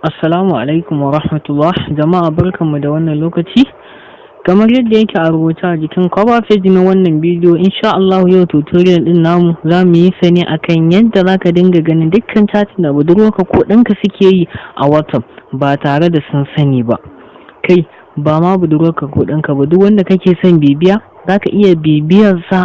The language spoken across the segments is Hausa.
Assalamu alaikum wa rahmatullah. Jama'a, barkanmu da wannan lokaci. Kamar yadda yake a rubuce a jikin cover page na wannan bidiyo, insha Allah yau tutorial din namu za mu yi sa ne akan yadda zaka dinga ganin dukkan chatting da budurwarka ko ɗanka suke yi a WhatsApp ba tare da sun sani ba. Kai, ba ma budurwarka ko ɗanka ba, duk wanda kake son bibiya, zaka iya bibiyar sa,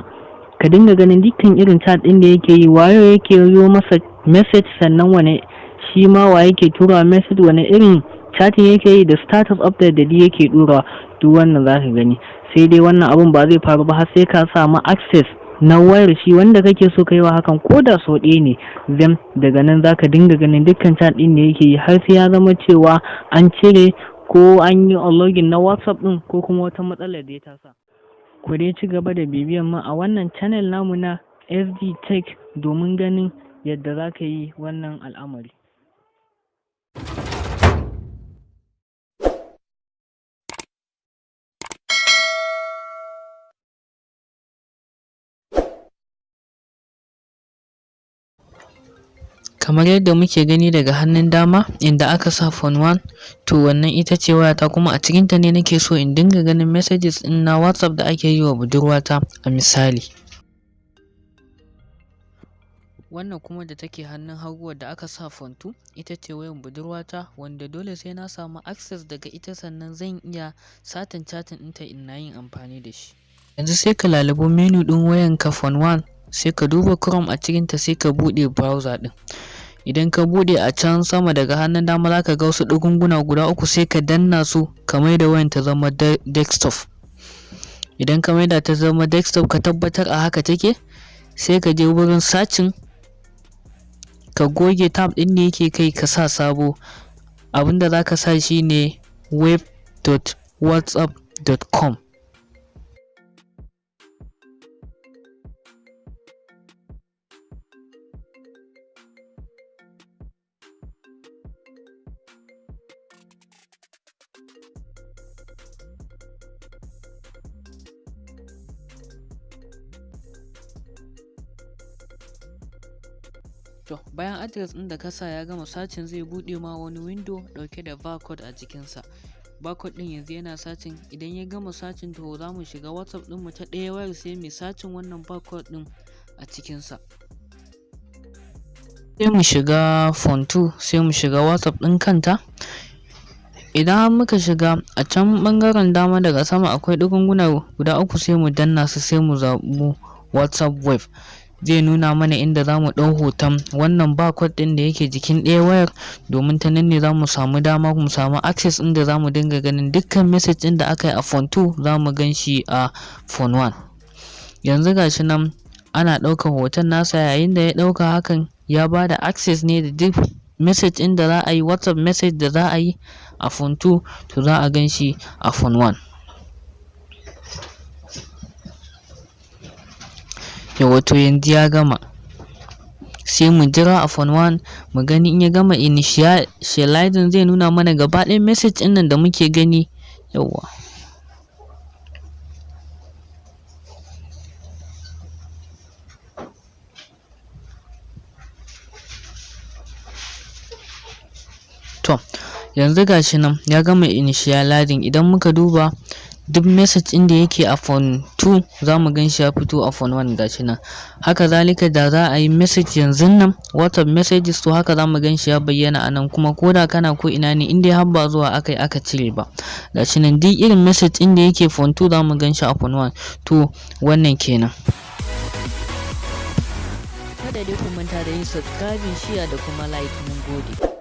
ka dinga ganin dukkan irin chat ɗin da yake yi, waye yake yi masa message, sannan wane shi ma wa yake tura message, wani irin chatting yake yi, da status update da yake dura. Duk wannan za ka gani. Sai dai wannan abun ba zai faru ba har sai ka samu access na wayar shi wanda kake so ka yi wa hakan, ko da sau ɗaya ne. Then daga nan za ka dinga ganin dukkan chat ɗin da yake yi har sai ya zama cewa an cire ko an yi unlocking na WhatsApp ɗin, ko kuma wata matsalar da ya tasa. Ku dai ci gaba da bibiyan mu a wannan channel namu na SD Tech domin ganin yadda za ka yi wannan al'amari. Kamar yadda muke gani daga hannun dama inda aka sa phone 1, to wannan ita ce wayata, kuma a cikinta ne nake so in dinga ganin messages ɗin na WhatsApp da ake yi wa budurwata a misali. Wannan kuma da take hannun hagu, wadda aka sa phone 2, ita ce wayan budurwata, wanda dole sai na samu access daga ita sannan zan iya satan chatting ɗinta ina yin amfani da shi. Yanzu sai ka lalubo menu ɗin wayanka phone 1, sai ka duba Chrome a cikinta, sai ka buɗe browser ɗin. Idan ka buɗe, a can sama daga hannun dama zaka ga wasu ɗigunguna guda uku, sai ka danna su, ka maida wayan ta zama desktop. Idan ka maida ta zama desktop, ka tabbatar a haka take, sai ka je wurin searching, ka goge tab ɗin da yake kai, ka sa sabo. Abinda zaka sa shine web.whatsapp.com. To, bayan address ɗin da ka sa ya gama searching, zai buɗe ma wani window ɗauke da barcode a jikinsa. Barcode ɗin yanzu yana searching. Idan ya gama searching, to za mu shiga WhatsApp ɗinmu ta ɗaya wayar, sai mu searching wannan barcode ɗin a cikinsa. Sai mu shiga phone 2, sai mu shiga WhatsApp ɗin kanta. Idan har muka shiga, a can ɓangaren dama daga sama akwai ɗigunguna guda uku, sai mu danna su, sai mu zaɓi WhatsApp web. Zai nuna mana inda za mu ɗau hoton wannan barcode ɗin da yake jikin ɗaya wayar, domin ta nan ne za mu samu dama mu samu access ɗin da za mu dinga ganin dukkan message ɗin da aka yi a phone 2, za mu gan shi a phone 1. Yanzu ga shi nan ana ɗaukar hoton nasa. Yayin da ya ɗauka hakan, ya ba da access ne da duk message ɗin da za a yi, WhatsApp message da za a yi a phone 2, to za a gan shi a phone 1. Yawwa, to yanzu ya gama, sai mu jira a phone 1 mu gani. In ya gama initializing, zai nuna mana gaba ɗayan message ɗin nan da muke gani. Yawwa. To, yanzu gashi nan ya gama initializing. Idan muka duba, duk message ɗin da yake a phone 2 za mu gan shi ya fito a phone 1, gashi nan. Haka zalika, da za a yi message yanzun nan, WhatsApp messages, to haka za mu gan shi ya bayyana a nan. Kuma ko da kana ko ina ne, in dai har ba zuwa aka yi aka cire ba, gashi nan duk irin message ɗin da yake phone 2 za mu gan shi a phone 1. To, wannan kenan. Kada dai ku manta da yin subscribing, share da kuma like. Mun gode.